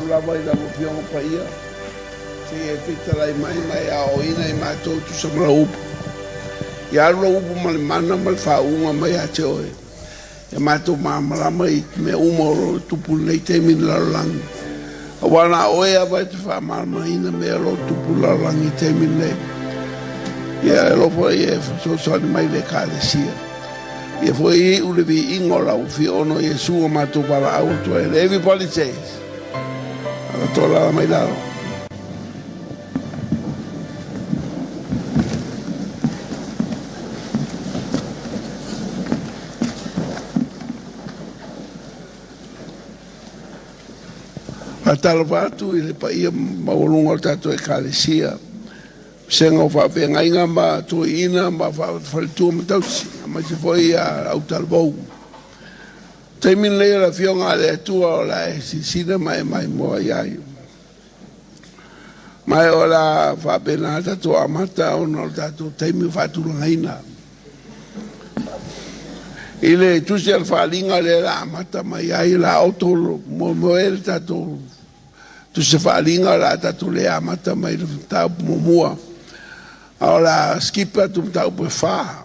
atu lava i lau Afioga Paia, se i e fetalai mai ma e aoaoina i matou e tusa ma lau upu. Ia alu lau upu ma le mana ma le faauuga mai ia te oe, ia matou malamalama i mea uma o lo o tupu i lenei taimi i le lalolagi. Aua na o oe lava e te faamalamalamaina mea o lo o tupu i le lalolagi i le taimi lenei. Ia e alofa ia e fesoasoani mai i le Ekalesia. Ia foi e iu le viiga o lau afio ona o Iesu o matou valaau atu ai. Everybody says, Alatoa lala mai lalo. Faatalofa atu i le paia maualuga o le tatou Ekalesia, vasega o faafeagaiga ma toeaiina ma faletua ma tausi, aemaise foi ia autalavou. Taimi lenei o le Afioga a le Atua o le a e silasila ma e maimoa i ai. Ma o le a faapena tatou amata ona o le tatou taimi o faatulagaina. I le tusi a le faaaliga lea la amata mai ai la oto moemoe le tatou tusi faaaliga la tatou le amata mai le mataupu muamua. A o la skip atu mataupu e 4.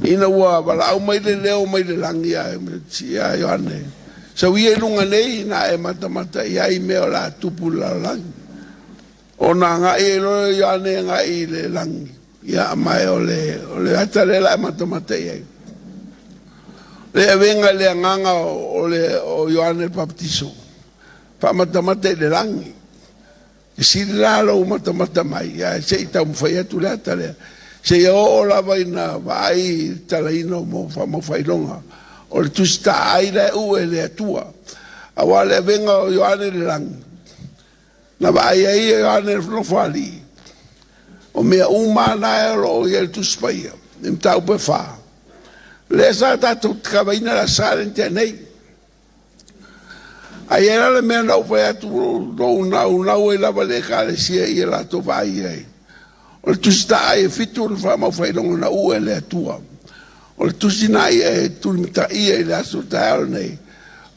Ina ua valaau mai le leo mai le lagi ia Ioane, sau ia i luga nei na e matamata i ai mea o le a tupu i le lalolagi. Ona agai ai loa Ioane agai i le lagi, ia ma o le ata lea la e matamata i ai. Le avega i le agaga o Ioane le Papatiso, faamatamata i le lagi. E sili la lou matamata mai, ae se i taumafai atu le ata lea. Se i oo lava ina vaai i le talaina o faamaufailoga o le tusi taai la e ue le Atua. Aua le avega o Ioane le lagi, na vaai ai Ioane le Nofoalii, o mea uma na e o lo o i ai le Tusi Paia, i mataupu e 4. Lea sa tatou kavaina le Aso Sa lea na tea nei. Ai e la le mea na ou fai atu lou naunau ai lava le Ekalesia ia latou vaai ai. O le tusi taai e 7 na faamaufailoga na ue le Atua. O le tusi na ia e tulimataia i le aso taeao lenei.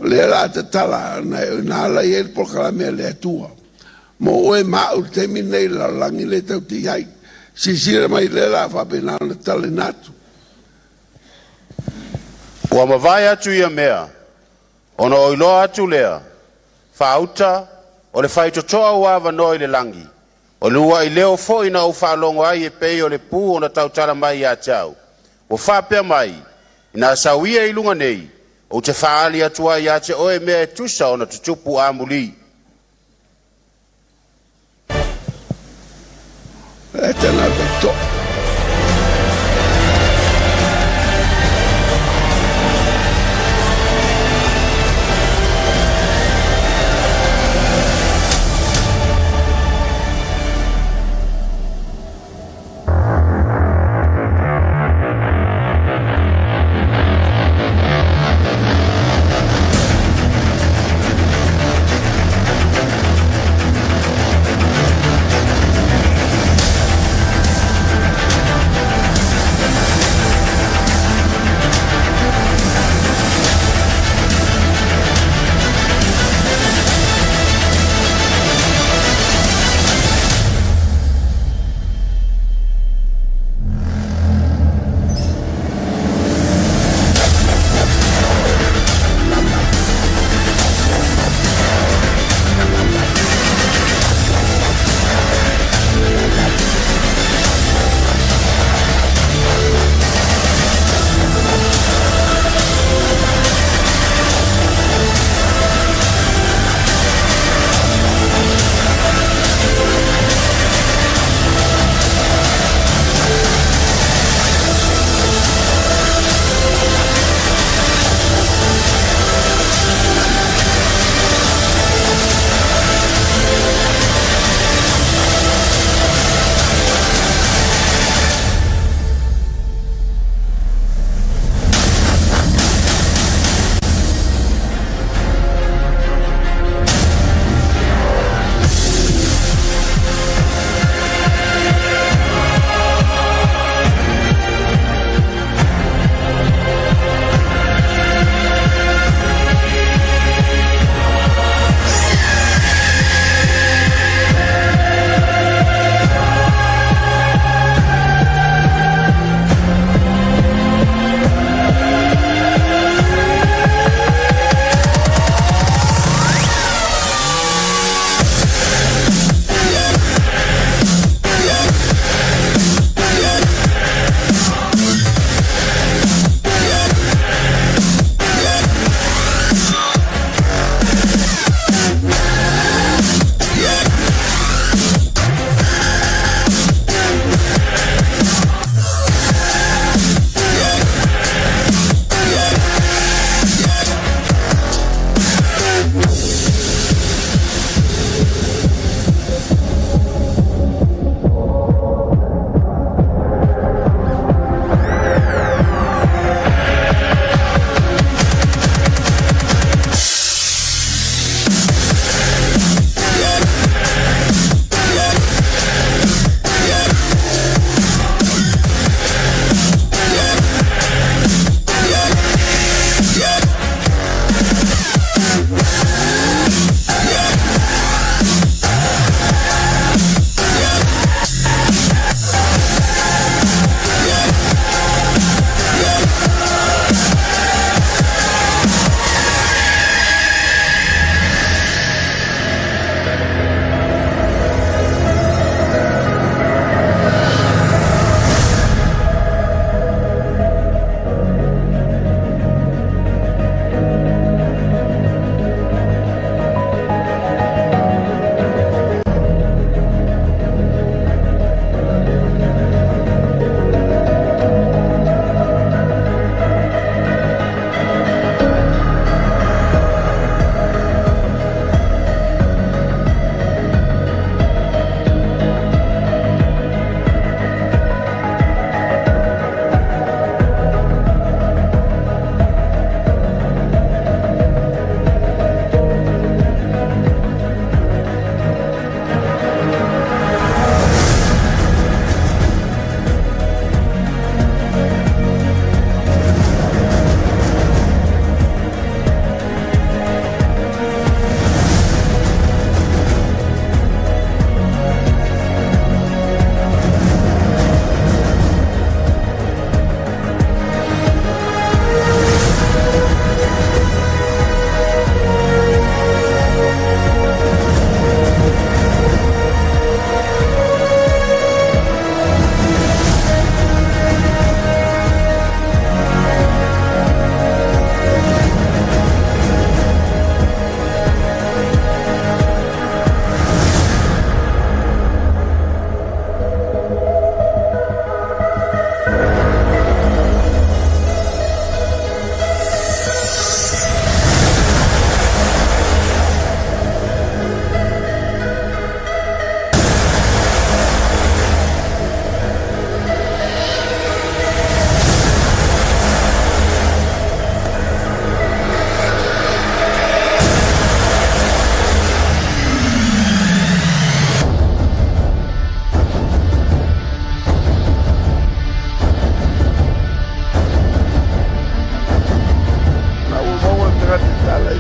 O lea la tatala na ala i ai le polokalame a le Atua. Mo oe ma au i le taimi lenei i le lalolagi le tau te i ai. Silasila mai lea la faapena ona tatalaina atu. Ua mavae atu ia mea, ona ou iloa atu lea, faauta o le faitotoa ua avanoa i le lagi, o le uluai leo foi na ou faalogo ai e pei o le pu ona tautala mai ia te au, ua faapea mai, ina sau ia i luga nei, ou te faaali atu ai ia te oe mea e tusa ona tutupu amuli. E tēnā koutou.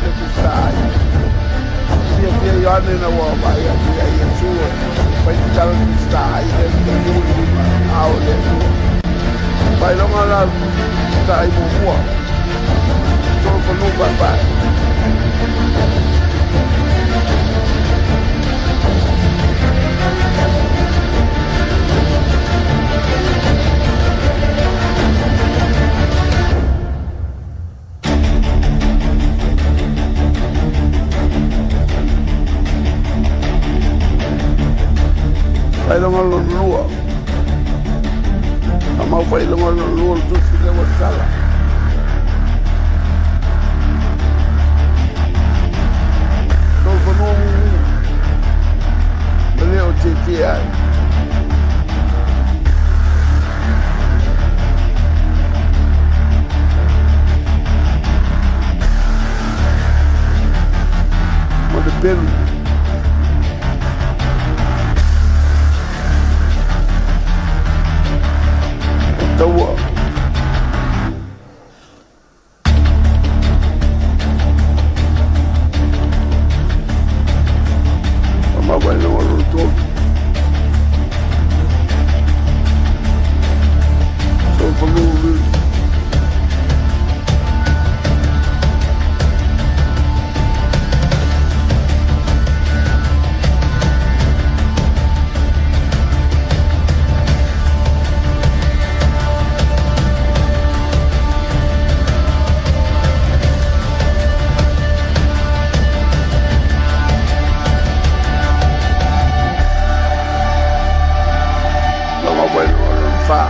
le fesitaai. Fiafia Ioane ina ua vaai atu ia Iesu e fai tatala le fesitaai lea na taliu i lima ao o le Atua. Faailoga la o le fesitaai muamua, solofanua paepae. Faailoga lona lua, faamau faailoga lona lua o le tusi lea ua tatala. Solofanua mumu ma le o tietie ai. Ma le pelu. Taua. Faamau faailoga lona tolu. Solofanua. Faamau faailoga lona fa.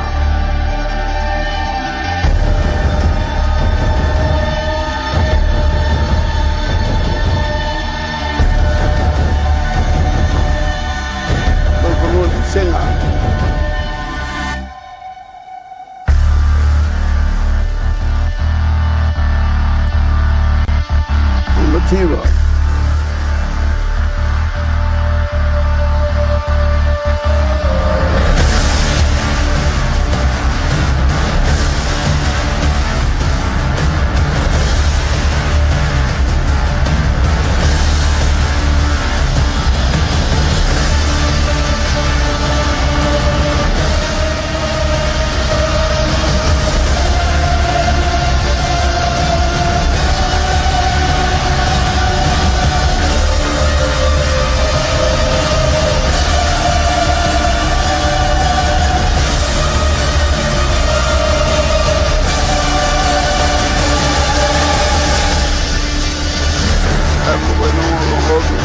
Solofanua sesega. Mativa. Faamau faailoga lona ono.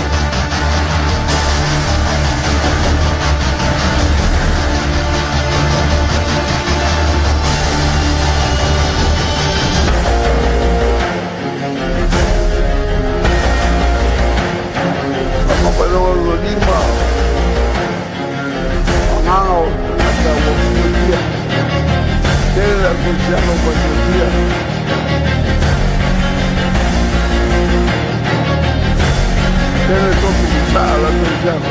Faamau faailoga lona lima. Agaga o tagata ua fuatia. Tele le aukerisiano ua faatuatia. Tele tofi sasaa o le aukerisiano.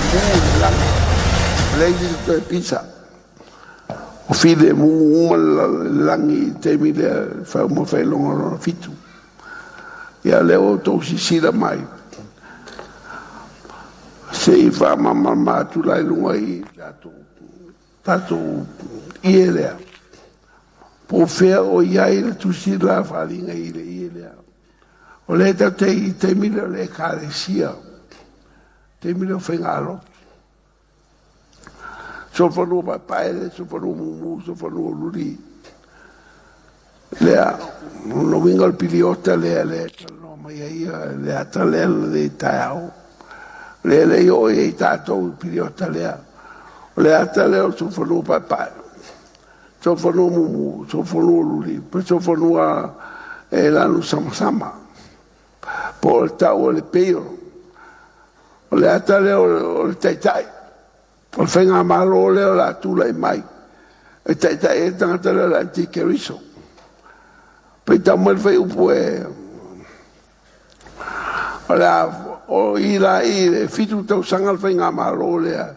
Filemu i le lagi, ua leai se isi e toe pisa. Ua filemu uma le lagi i le taimi lea i le faailoga lona fitu. Ia o lea ua outou silasila mai, se i faamalamalama atu la i luga i i le tatou ie lea, po o fea o i ai le tusi la faaaliga i le ie lea. O lea tatou te i i le taimi lea o le Ekalesia, taimi lea o faigalotu. Solofanua paepae le solofanua mumu, solofanua luli. Lea, o lona uiga o le piliota lea lea e talanoa mai ai le ata lea i le taeao. Lea e le i oo i ai tatou i le piliota lea. O le ata lea o le solofanua paepae, solofanua mumu, solofanua luli, ma solofanua e lanu samasama, po o le tau o le pail. O le ata lea o le taitai, o le faigamalo lea o le a tulai mai e taitai ai le tagata lea o le antikeriso. Faitau mai le fuaiupu e o le a o i la i le 7 tausaga le faigamalo lea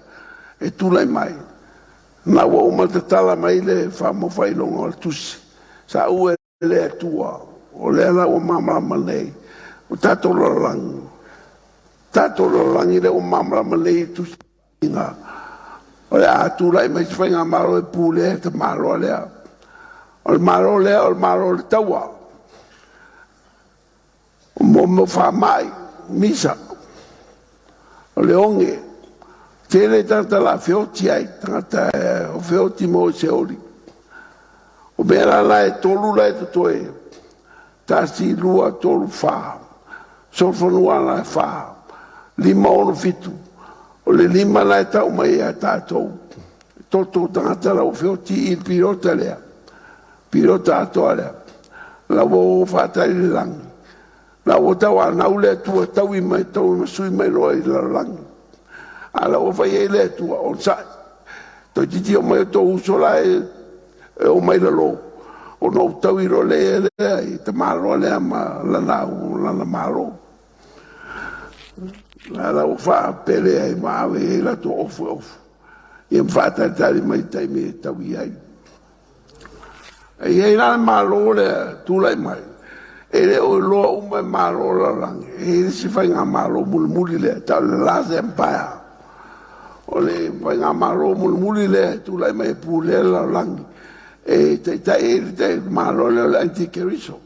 e tulai mai, ma ua uma tatala mai le faamofailoga o le tusi sa ue le Atua o lea la ua malamalama nei o tatou lalolagi tatou lalolagi lea ua malamalama nei i tusi o le a tulai mai se faigamalo e pulea e tamaloa lea. O le Malo lea o le Malo o le taua, o mea o faamai, misa, o le oge. Tele tagata o le a feoti ai, tagata e feoti ma o i seoli. O mea la la e tolu la e totoe, 1, 2, 3, 4, solofanua la e 4, 5, 6, 7. O le 5 la e tau mai ia tatou, toto o tagata la ua feoti i le piliota lea, piliota atoa lea. La ua o faatali i le lagi, la ua tauanau le Atua e taui mai tauimasui mai loa i le lalolagi. A o la ua fai i ai le Atua, onosai, toeitiiti oo mai outou uso la e omai i lalo, ona ou taui loa lea i le tamaloa lea ma lana Malo. A la ua faapele ai ma ave i ai latou ofu e ofu, ia ma faatalitali mai i le taimi e taui ai. E i ai la le Malo lea e tulai mai, e le o iloa uma e Malo o le lalolagi, e i ai le isi faigamalo mulimuli lea e tau o le last empire. O le faigamalo mulimuli lea e tulai mai e pulea le lalolagi, e taitai ai le Malo lea o le Antikeriso.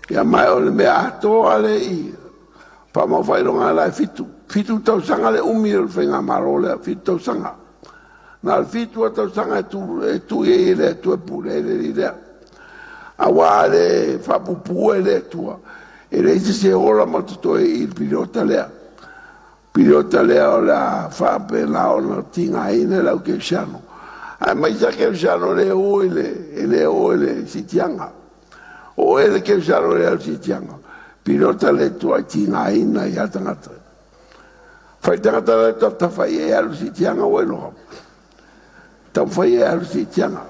Ia ma o le mea atoa lea i faamaofailoga la e fitu, 7 tausaga le umi o le faigamalo lea, 7 tausaga. Na o le 7 lava tausaga e tuu i ai e le Atua e pule ai le alii lea. Aua a le faapuupua e le Atua, e leai se isi e ola ma totoe i le piliota lea. Piliota lea o le a faapena ona tigaina e le au kerisiano. Aemaise lava kerisiano e le o i le, e le o i le siitiaga. O oe le kerisiano e le alu i le siitiaga, piliota le Atua e tigaina ai lava tagata. Fai tagata la e tafatafa i e alu i le siitiaga ua iloa. Taumafai e alu i le siitiaga.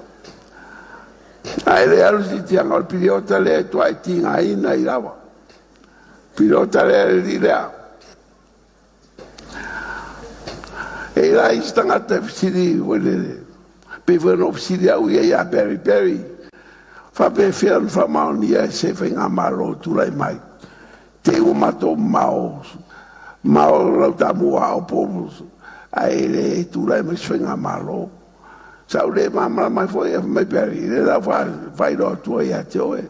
A e le alu i le siitiaga, o le piliota lea e toa e tigaina ai lava. Piliota lea le alii lea. E i la isi tagata e fesili foi lele, pei foi ona ou fesili au ia ia Barry Barry, faapefea ona faamaonia e se faigamalo o tulai mai, te i ua matou mao mao lau tamua ao po ae le tulai mai se faigamalo. Sa ou le malamalama ai foi, ae fai mai Barry, lea la ua faailoa atu ai ia te oe.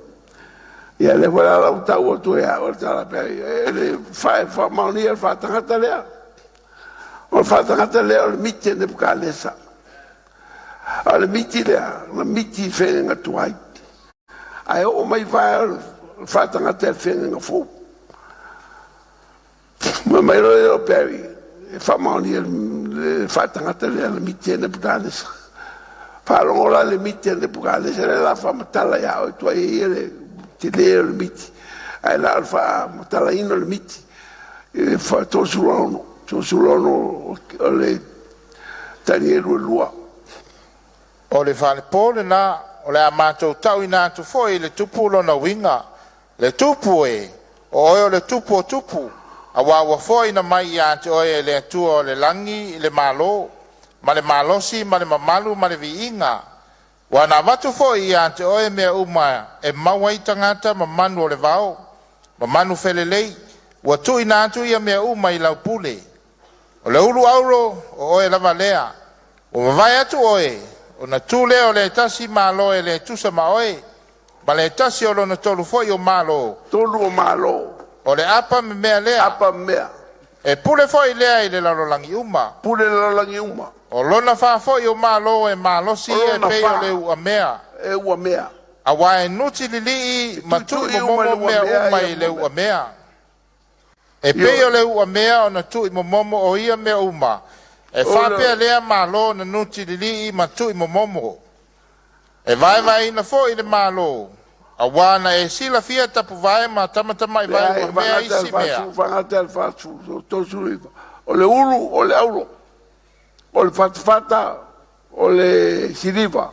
Ia lea foi la ua tau atu e au le tala Barry, e le faamaonia le faatagata lea. O le faatagata lea o le miti a Nepukanesa. A o le miti lea, na miti i feagaiga tuai. Ae oo mai vae o le faatagata i le feagaiga fou. Ma mai loa lea o Barry e faamaonia le faatagata lea na miti e Nepukanesa. Faalogo la le miti a Nepukanesa lea la faamatala ia oe tuai ai ia le tele o le miti. Ae na o le faamatalaina o le miti. I le 36, 36 o le Tanielu e lua. O le falepo lena o le a matou tauina atu foi i le tupu lona uiga. Le tupu e, o oe o le tupu o tupu, Auā ua foaina mai ia te Oe e le Atua o le lagi le malo, ma le malosi ma le mamalu ma le viiga, ua na avatu foi ia te Oe mea uma e mau ai tagata ma manu o le vao, ma manu felelei, ua tuuina atu ia mea uma i lau pule. O le ulu auro o Oe lava lea, ua mavae atu Oe, ona tu lea o le tasi malo e le tusa ma Oe, ma le tasi o lona tolu foi o malo, Tolu o malo. O le apa memea lea. Apa mea. E pule foi lea i le lalolagi uma. Pule le lalolagi uma. O lona fā foi o malo e malosi O e lona pei fā. o le uamea. E uamea. Auā e nuti lilii ma tuitui tu'i uma momomo le mea uamea uma ia i le mo mea. uamea. E pei o le uamea ona tu'i momomo o ia mea uma. E O le- faapea lea malo na nuti lilii ma tu'i momomo. E vaevaeina foi le malo. Auā na e silafia tapuvae ma tamatama'i Leai, uamea fagata le isi mea. 40, fagata le 40, 39. O le ulu, o le auro. O le fatafata, o le siliva.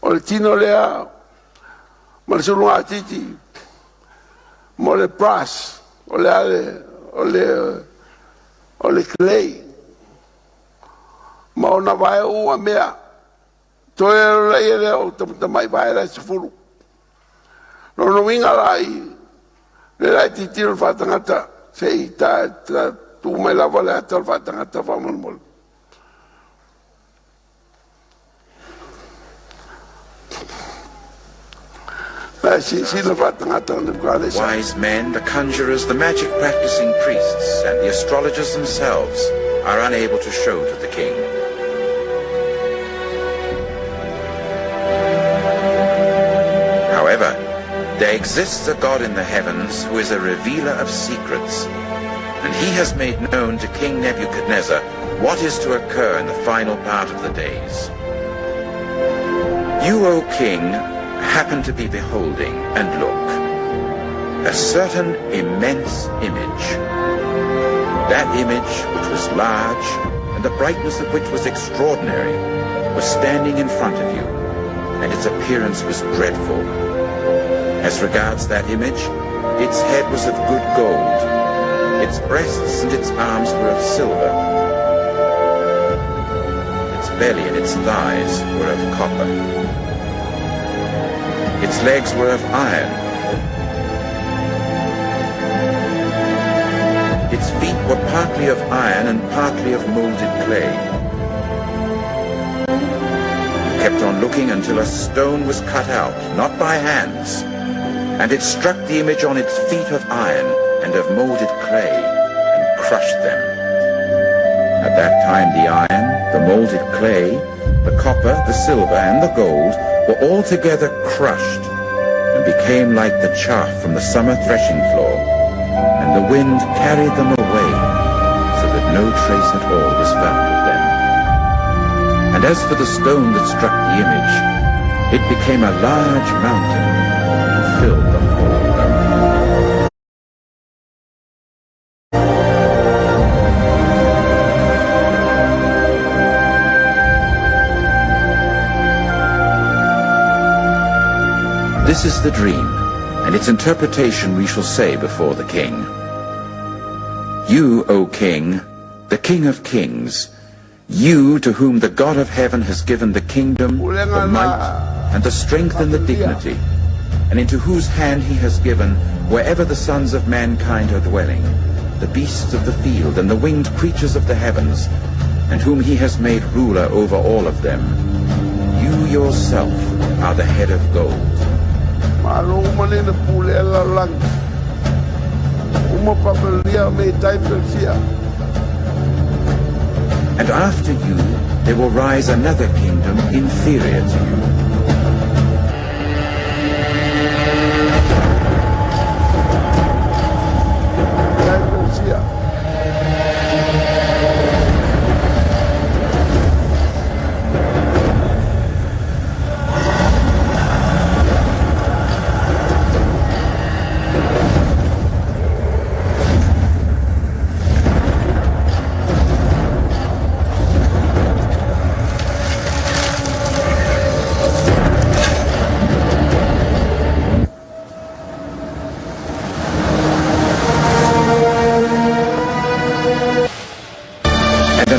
O le tino lea, ma le sulugatiti, mo le brass, o le ale, o le clay. Ma ona vae ua mea. Toe la ia lea o tamatamai vae la e 10. Lona uiga la i le la e tilotilo le faatagata se i ta, ta tuu mai lava le ata o le faatagata faamolemole. La e silasila le faatagata o Nebukadesa. Wise men, the conjurers, the magic practicing priests, and the astrologers themselves are unable to show to the king. However, there exists a God in the heavens who is a revealer of secrets, and he has made known to King Nebuchadnezzar what is to occur in the final part of the days. You, O king, happen to be beholding, and look, a certain immense image. That image, which was large, and the brightness of which was extraordinary, was standing in front of you, and its appearance was dreadful. As regards that image, its head was of good gold, its breasts and its arms were of silver, its belly and its thighs were of copper. Its legs were of iron. Its feet were partly of iron and partly of molded clay. You kept on looking until a stone was cut out, not by hands, and it struck the image on its feet of iron and of molded clay and crushed them. At that time the iron, the molded clay, the copper, the silver, and the gold were all together crushed and became like the chaff from the summer threshing floor, and the wind carried them away, so that no trace at all was found of them. And as for the stone that struck the image, it became a large mountain and filled the whole earth. This is the dream, and its interpretation we shall say before the king. You, O king, the king of kings, you to whom the God of heaven has given the kingdom, the might, and the strength and the dignity, and into whose hand he has given, wherever the sons of mankind are dwelling, the beasts of the field and the winged creatures of the heavens, and whom he has made ruler over all of them. You yourself are the head of gold. Malo uma nei na pule e lalolagi. Uma Papelonia me tai Persia. And after you there will rise another kingdom inferior to you. Tai Persia.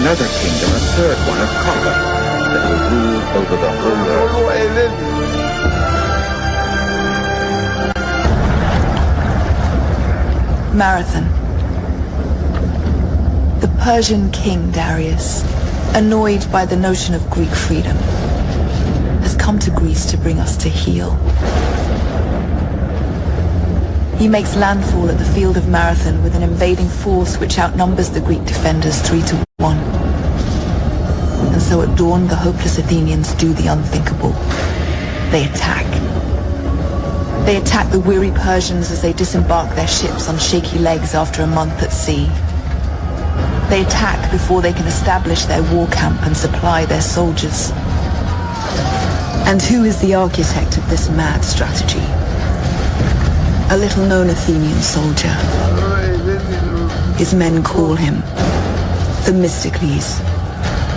another kingdom, a third one of copper, that will rule over the whole earth. Lua eleni. Marathon. The Persian king Darius, annoyed by the notion of Greek freedom, has come to Greece to bring us to heel. He makes landfall at the field of Marathon with an invading force which outnumbers the Greek defenders 3-1. And so at dawn, the hopeless Athenians do the unthinkable. They attack. They attack the weary Persians as they disembark their ships on shaky legs after a month at sea. They attack before they can establish their war camp and supply their soldiers. And who is the architect of this mad strategy? A little-known Athenian soldier. His men call him Themistokles.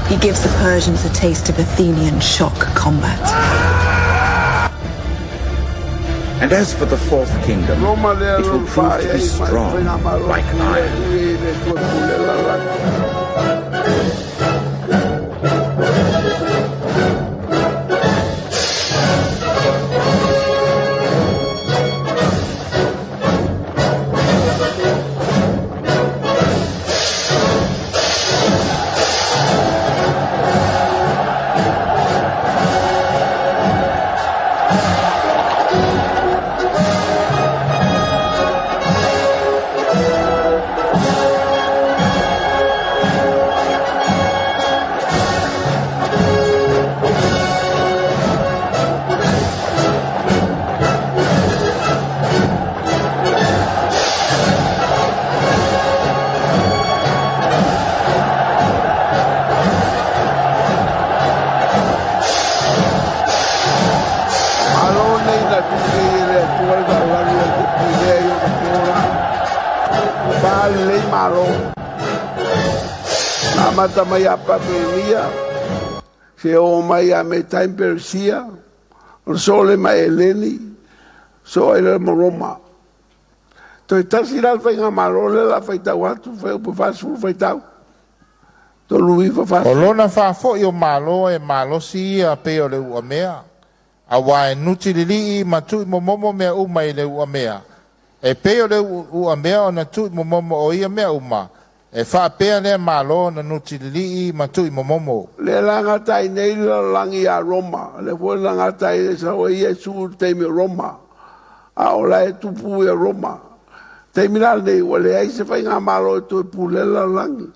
He gives the Persians a taste of Athenian shock combat. And as for the fourth kingdom, Roma lea it will lona prove fa to ia be i ma strong, faigamalo like pule iron. i le Atua e pule lalolagi. Malo nei na tupe i le Atua le lalolagi e te pulea i ona po la. Faalelei malo. Na amata mai ia Papelonia, se oo mai ia Metai ma Peresia, ona soo lea ma Eleni, soo ai lea ma Roma. Toe tasi la le faigamalo lea o le a faitau atu, fuaiupu 40 faitau, 39 O 40. lona faafo'i o malo e malosi ia pei o le uamea, auā e nutilili'i ma tu'uimomomo mea uma i le uamea. E pei o le uamea ona tu'uimomomo o ia mea uma, e faapea lea mālō na nutilili'i ma tu'uimomomo. Lea la gata ai nei le lalolagi ia Roma, lea foi na gata ai le sau ai Iesu i le taimi o Roma, a o la e tupu ia Roma. Taimi la lenei ua leai se faigamalo e toe pulea le lalolagi.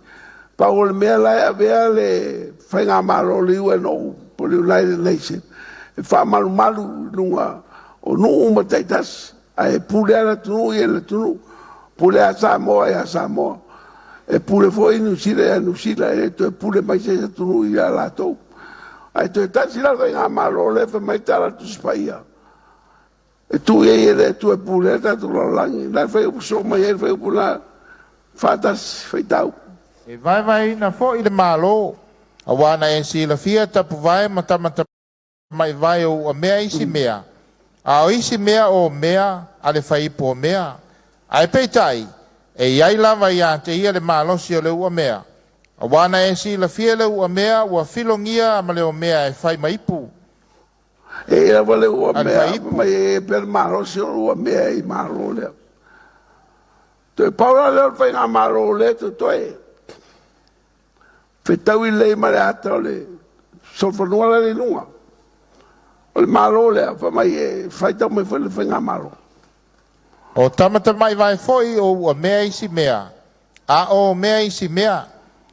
Pau o le mea la e avea le faigamalo o le UNO po o le United Nations e faamalumalu i luga o nuu ma taitasi, ae pule lava le atunuu ia i le atunuu, pule lava Samoa ia Samoa, e pule foi Niu Sila ia Niu Sila, e le toe pule mai se isi atunuu ia latou. Ae toe tasi la le faigamalo lea fai mai tala a le Tusi Paia e tuu i ai e le Atua e pulea le tatou lalolagi. La e fai upu soo mai ai le fuaiupu lena faatasi faitau. E vaevaeina fo'i le mālō, auā na e silafia tapuvae ma tamatama'ivae o uamea isi mea, a o isi mea o mea a le faiipu o mea. Ae peitai, e iai lava iā te ia le malosi o le uamea. Auā na e silafia le uamea ua filogia ma le omea e fai ma ipu. E i ai lava le A le uamea faiipu. mai e pea le malosi o le uamea i malo lea. Toe pau la lea o le faigamalo lea totoe. Fetaui lelei ma le ata o le solofanua la le i luga. O le malo lea fai mai e faitau mai foi le faigamalo. O tamatama'ivae fo'i o uamea isi mea, a o mea isi mea.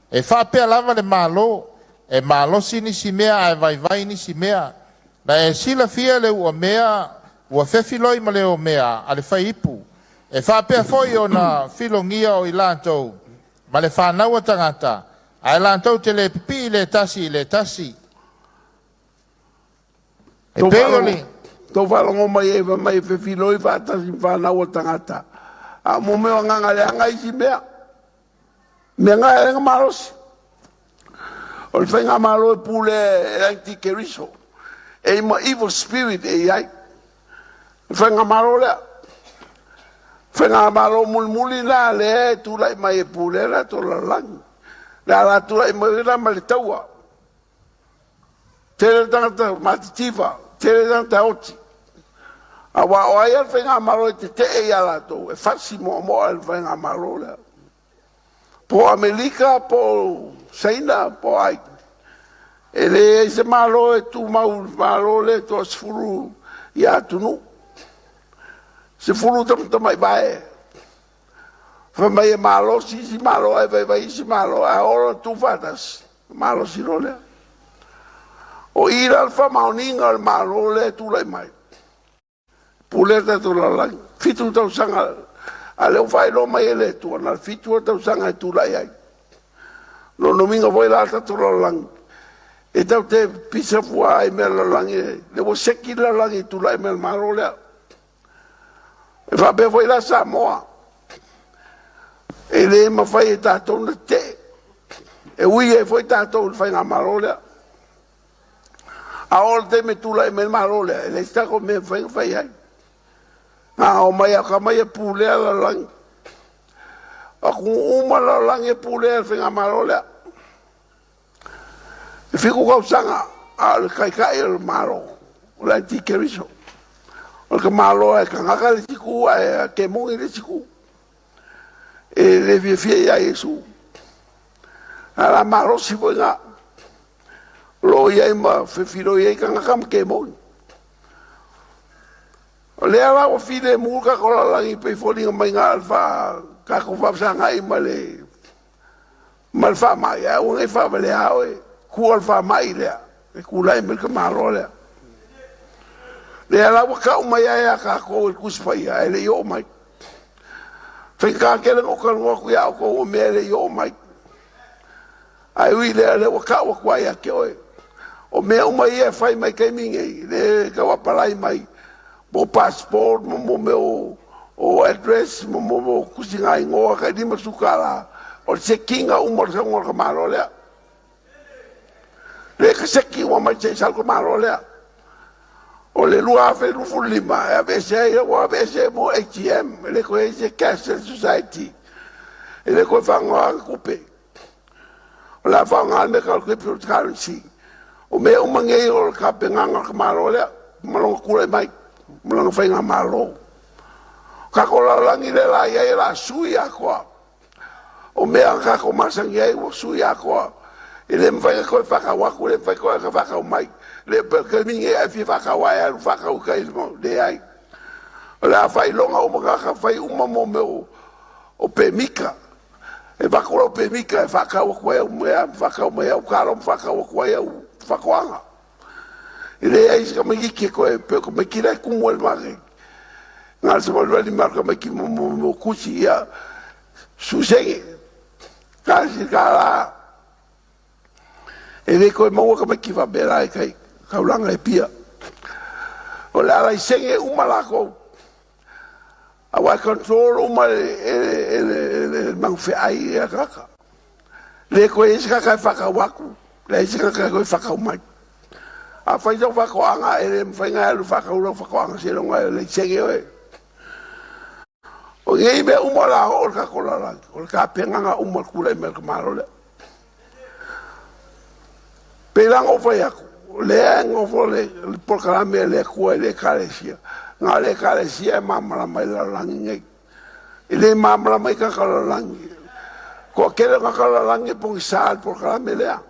E faapea lava le mālō, e malosi nisi mea ae vaivai nisi mea. Na e silafia le uamea ua fefiloi ma le omea a le faiipu. E faapea fo'i ona filogia o i latou ma le fanaua tagata, ae latou te le pipi'i le tasi i le tasi. E Tou pei o faalogo, le tou faalogo mai ai fai mai e fefiloi faatasi ma fanau a tagata. A o mo mea o agaga leaga isi mea. Mea na e aga malosi. O le faigamalo e pule e antikeriso. E i ma evil spirit e i ai. Le faigamalo lea. Faigamalo mulimuli la lea e tulai mai e pule le tatou lalolagi. Le a la tulai mai la ma le taua. Tele tagata matitiva, tele tagata oti. Aua o ai a le faigamalo e tetee iā latou, e fasi moamoa e le faigamalo lea. Po o Amerika, po o Saina, po o ai. E leai se Malo e tumau i le Malo lea e toasefulu ia atunuu. 10 tamatama'i vae. Fai mai e malosi isi Malo ae vaivai isi Malo, ae oo loa ina tuufaatasi, malosi loa lea. O i la le faamaoniga o le Malo lea e tulai mai, pulea le tatou lalolagi. 7 tausaga, a o lea ua faailoa mai e le Atua, na o le 7 lava tausaga e tulai ai. O lona uiga foi la le tatou lalolagi, e tatou te pisa fua ai i mea o le lalolagi, lea ua seki le lalolagi i le tulai mai o le Malo lea. E faapea foi la Samoa, e le mafai e tatou ona tetee, e ui ai foi tatou i le faigamalo lea. A oo i le taimi e tulai mai le Malo lea, e leai se tatou mea e mafai ona fai ai. Na omai lava o tama ia pulea le lalolagi. O atunuu uma o le lalolagi e pulea e le faigamalo lea. E 7 tausaga, a o le taitai o le Malo, o le antikeriso. O le tamaloa e tagata le isi itu ae kemoni le isi itu. E le fiafia ia Iesu. A o le a malosi foi lena. O lo o i ai ma fefiloi ai tagata ma kemoni. O lea la ua filemu le tatou lalolagi pei e foliga mai na o le tatou faafesagai ma le faamai, ae aua ne i faavalea oe. Tua o le faamai lea, e tulai mai le tamaloa lea. Lea la ua tau mai ai ia tatou e le Tusi Paia, ae le i oo mai. Faigata tele ona ou talanoa atu ia outou o mea e le i oo mai. Ae ui i lea, o lea ua tau atu ai ia te oe. O mea uma ia e fai mai taimi nei, le tau apalai mai, mo passport, mo mea o address, mo mea o tusigaigoa, tai $50, o le sekiina uma o le sauga o le tamaloa lea. Le ka seki uma mai se i sau le tamaloa lea. O le 2025 e aveese ai, ua aveese mo ATM, e le toe i ai se cash society, e le toe faaaogaina tupe. O le a faaaoga le mea e tau o le cryptocurrency. O mea uma nei o le tapenaga o le tamaloa lea, ma lona tulai mai, ma lona faigamalo. O tatou lalolagi lea la i ai, o le a sui atoa. O mea a tatou masani ai ua sui atoa. E le mafai ona toe faatau atu, e le mafai ona toe faatau mai. Le pei o le taimi lenei a e fia faatau lava e alu faatau i tai, leai. O le a faailoga uma tagata fai uma mo mea o pemita. E avatu lau pemita e faatau atu ai au mea, faatau mai au talo ma faatau atu ai au faatoaga. E leai se tamaitiiti e toe pei o tamaiti la e tumu ai le maketi. Na o le savalivali mai o le tamaiti mo tusi ia susege $1. E le toe maua tamaiti faapea la i tai taulaga e pia. O le a laisene uma latou. Aua e control uma e le magufeai ia tagata. Le toe i ai se tagata e faatau atu, leai se tagata e toe faatau mai. A fai sau faatoaga, e le mafai ona e alu e faatau lau faatoaga seiloga e laisene oe. O nei mea uma o le a oo i le tatou lalolagi, o le tapenaga uma o le tulai mai o le tamaloa lea. Pei la ona ou fai atu, o lea e nofo le polokalame a le Atua i le Ekalesia. Na o le Ekalesia e malamalama i le lalolagi nei. E le malamalama ai tagata o le lalolagi. Toatele o tagata o le lalolagi e pogisa i le polokalame lea.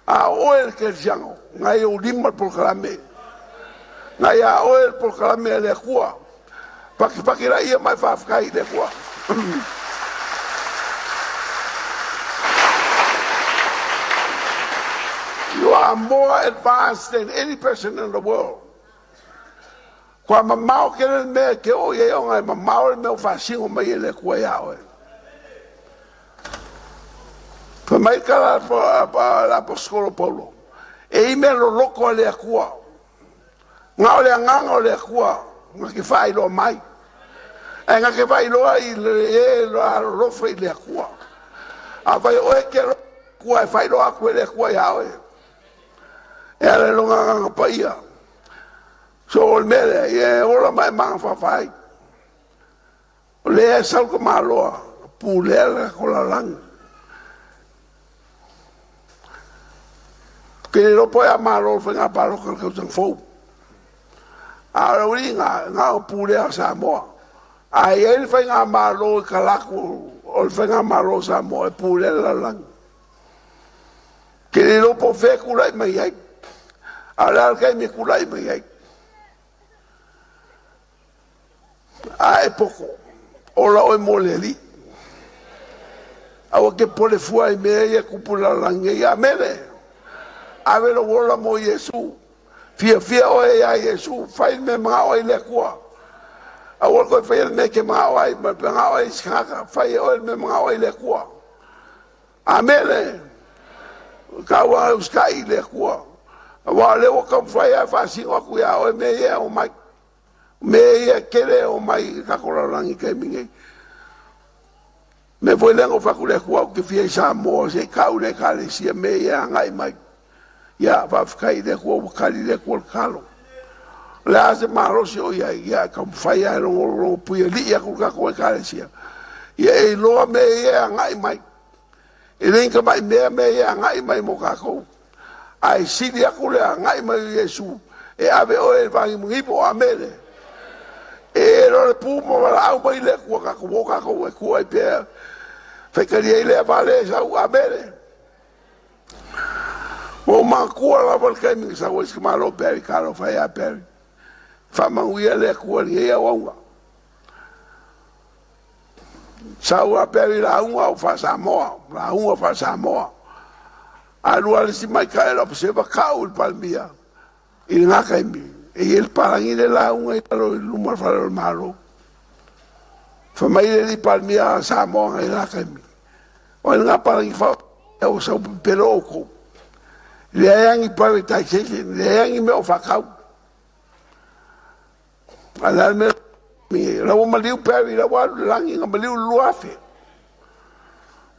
A o oe le kerisiano, na i ou lima le polokalame. Na ia oe le polokalame a le Atua. Pakipaki laia ma e faafetai i le Atua. You are more advanced than any person in the world. Kua mamao tele le mea e te oo i ai ona e mamao le mea ua faasino mai e le Atua iā oe. Fai mai le tala a le Aposetolo Paulo, e i mea loloto a le Atua. Na o le agaga o le Atua na te faailoa mai. Ae na te faailoa i le e alolofa i le Atua. Afai o oe e te alofa i le Atua, e faailoa atu e le Atua iā oe. E ala i lona agaga paia. So o le mea lea, ia e ola ma e mafafa ai. O lea e sau le tamaloa, pulea le tatou lalolagi. Ke le iloa po o le a malo le faiga palota i le tausaga fou. A o le uiga, na o pulea o Samoa. A i ai le faigamalo i talaatu o le faigamalo o Samoa e pulea le lalolagi. Ke le iloa po o fea e tulai mai ai, a o le a le taimi e tulai mai ai. A e poto, ola oe mo le Alii. Aua te popole fua i mea ia e tupu i le lalolagi nei. Amene. Ave lou ola mo Iesu. Fiafia oe iā Iesu. Fai le mea e manao ai le Atua. Aua le toe faia le mea e te manao ai ma manao ai isi tagata. Fai e oe le mea e manao ai le Atua. Amene. Tau e usitai i le Atua. Aua o lea ua taumafai lava e faasino atu iā oe mea ia e omai. Mea ia e tele e omai i le tatou lalolagi i le taimi nei. Mea foi lea na ou fai atu i le Atua ou te fia i Samoa se i tau i le Ekalesia mea ia e agai mai. Ia, faafetai i le Atua ua tali le Atua i le tatalo. O le a se malosi o i ai, ia taumafai lava e logologo puialii atu le tatou Ekalesia. Ia e iloa mea ia e agai mai. E le ni tamai mea mea ia e agai mai mo tatou. Ae sili atu le agai mai o Iesu e ave oe i le vanimonimo. Amene. E loa le pu ma valaau mai le Atua tatou o tatou e tua ai pea. Faitalia ai lea vale e sau. Amene. Ua ou manatua lava le taimi na sau ai si tamaloa Barry, talofa e ia Barry. Faamanuia le Atua i lenei auauna. Sau a Barry lauga o faa-Samoa, lauga faa-Samoa. Alu lava le isi maitai o le Observer tau i le Palemia i lena taimi, e i ai le palagi le lauga i lalo i luma o le fale o le Malo. Fai mai le alii Palemia a Samoa i lena taimi, o ai lena palagi faa ua sau pepelo outou. Leai lava ni privatization, leai lava ni mea o faatau. A o le a le mea la ua maliu Perry, la ua alu i le lagi, na maliu i le 2000.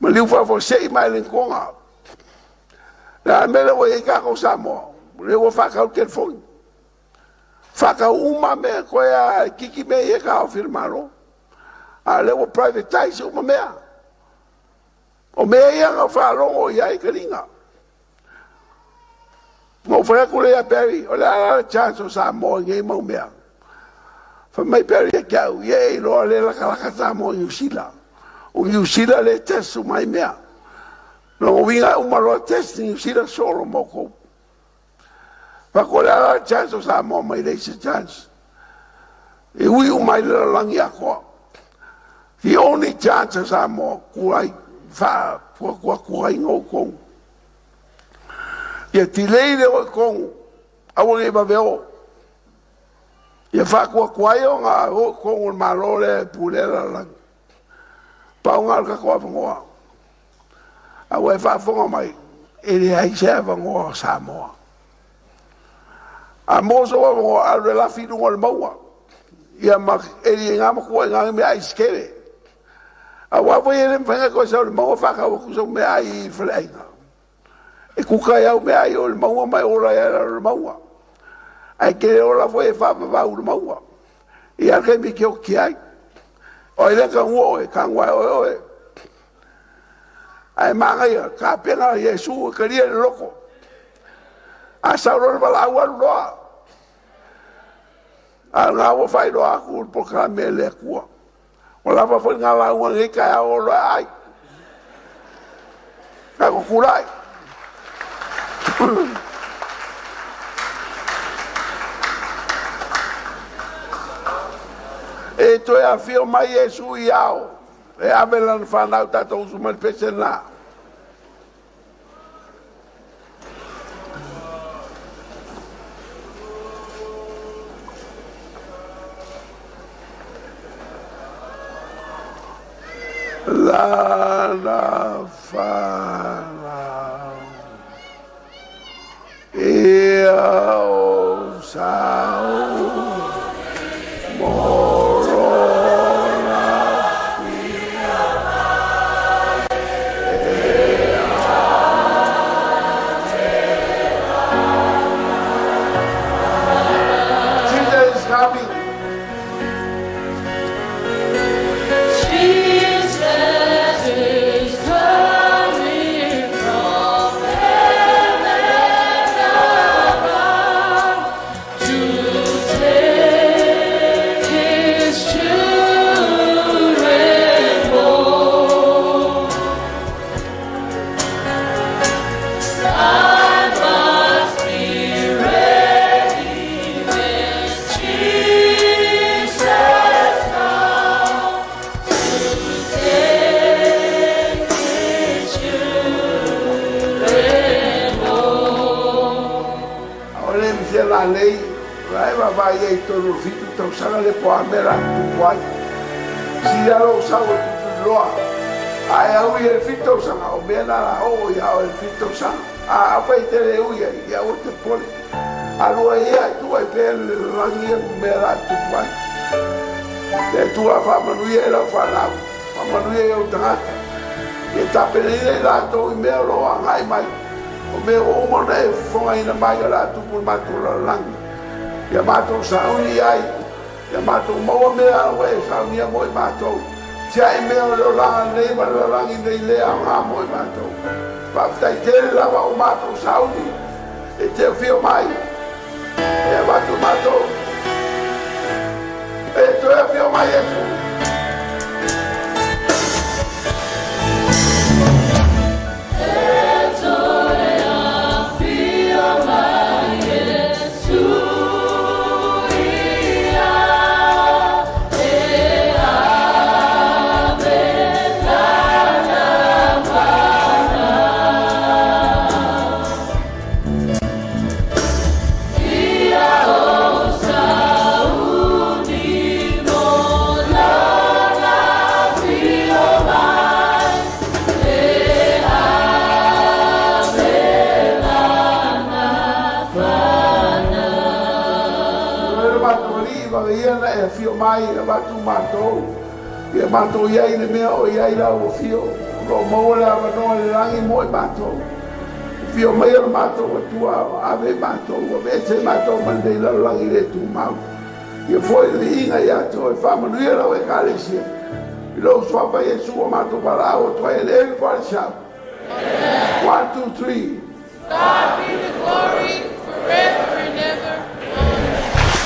Maliu faafuasei mai le toga. Le a le mea lea ua i ai tatou Samoa, lea ua faatau le telefoni. Faatau uma mea, toe a kiki mea ia e taofi e le Malo. A o lea ua privatize uma mea. O mea ia na faalogo i ai taliga. Na ou fai atu lea ia Barry, o le a la le chance o Samoa i nei mau mea? Fai mai Barry ia te au, ia e iloa lea latalata Samoa i Niu Sila. O Niu Sila lea e test uma ai mea. Lona uiga e uma loa test i Niu Sila solo ma outou. Fai atu o le a la le chance o Samoa mai leai se chance. E ui uma ai le lalolagi atoa. The only chance a Samoa, kuai, faa, kuakuaina outou. Ia tilei le o i tonu, aua ne i vave o. Ia faatuatua ai ona o i totonu o le Malo lea e pulea le lalolagi. Pau lena o le tatou avanoa. A ua e faafofoga mai, e leai se avanoa o Samoa. A maua sou avanoa, alu e lafi i luga o le mauga. Ia ma eli ai ngā matua i ngā meaai se tele. Aua foi e le mafai ona toe sau i le mauga faatau atu sau meaai i le faleaiga. E kuka ai au meaai o le mauga ma e ola ai lalo o le mauga. Ae te le ola foi e faavavau i le mauga. Ia le taimi e te oti ai. O ai lea taua oe, tago ai oe oe. Ae manaia, tapena a Iesu e talia le loto. A sau loa le valaau alu loa. A o lena ua faailoa atu le polokalame a le Atua. Ua lava foi lena lauga i lenei taeao o loa ai. Tatou tulai. E toe afio mai Iesu i ao e ave lana fanau tatou usu mai le pese lena. Lana fanau ia o sau mo lona Jesus is coming. Jesus is coming from heaven Ekalesia lalei, la e vaavaai ai i totonu o le fitu tausaga lea po o a mea o le a tutupu ai. Sili lava lou sau e tulituliloa, a e ui ai i le fitu tausaga, o mea na o le a oo ia oe i le fitu tausaga. A afai e te le ui ai, ia aua e te popole. Alu ai ia e tuu ai pea le lalolagi ia ma mea o le a tutupu ai. Le Atua faamanuia i lau fanau, faamanuia i ou tagata. Ia tapenaina i latou i mea o lo o agai mai, o mea ua uma ona e fofogaina mai o le a tupu i le matou lalolagi. Ia matou sauni i ai, ia matou maua mea ua e saunia mo i matou. Tiai mea o le olaga nei ma le lalolagi nei le aoga mo i matou. Faafetai tele lava ua matou sauni e te afio mai e avatu matou e toe afio mai Iesu. O le matou Alii, vave ia ona e afio mai e avatu matou, ia matou i ai i le mea o i ai lau afio, o lo o maua le avanoa i le lagi mo i matou. Afio maia lo matou Atua, ave i matou, aveese i matou mai lenei lalolagi le tumau. Ia foi le viiga ia te oe, faamanuia lau Ekalesia. I lou suafa Iesu ua matou valaau atu ai e le emi po o le sau. 1, 2, 3.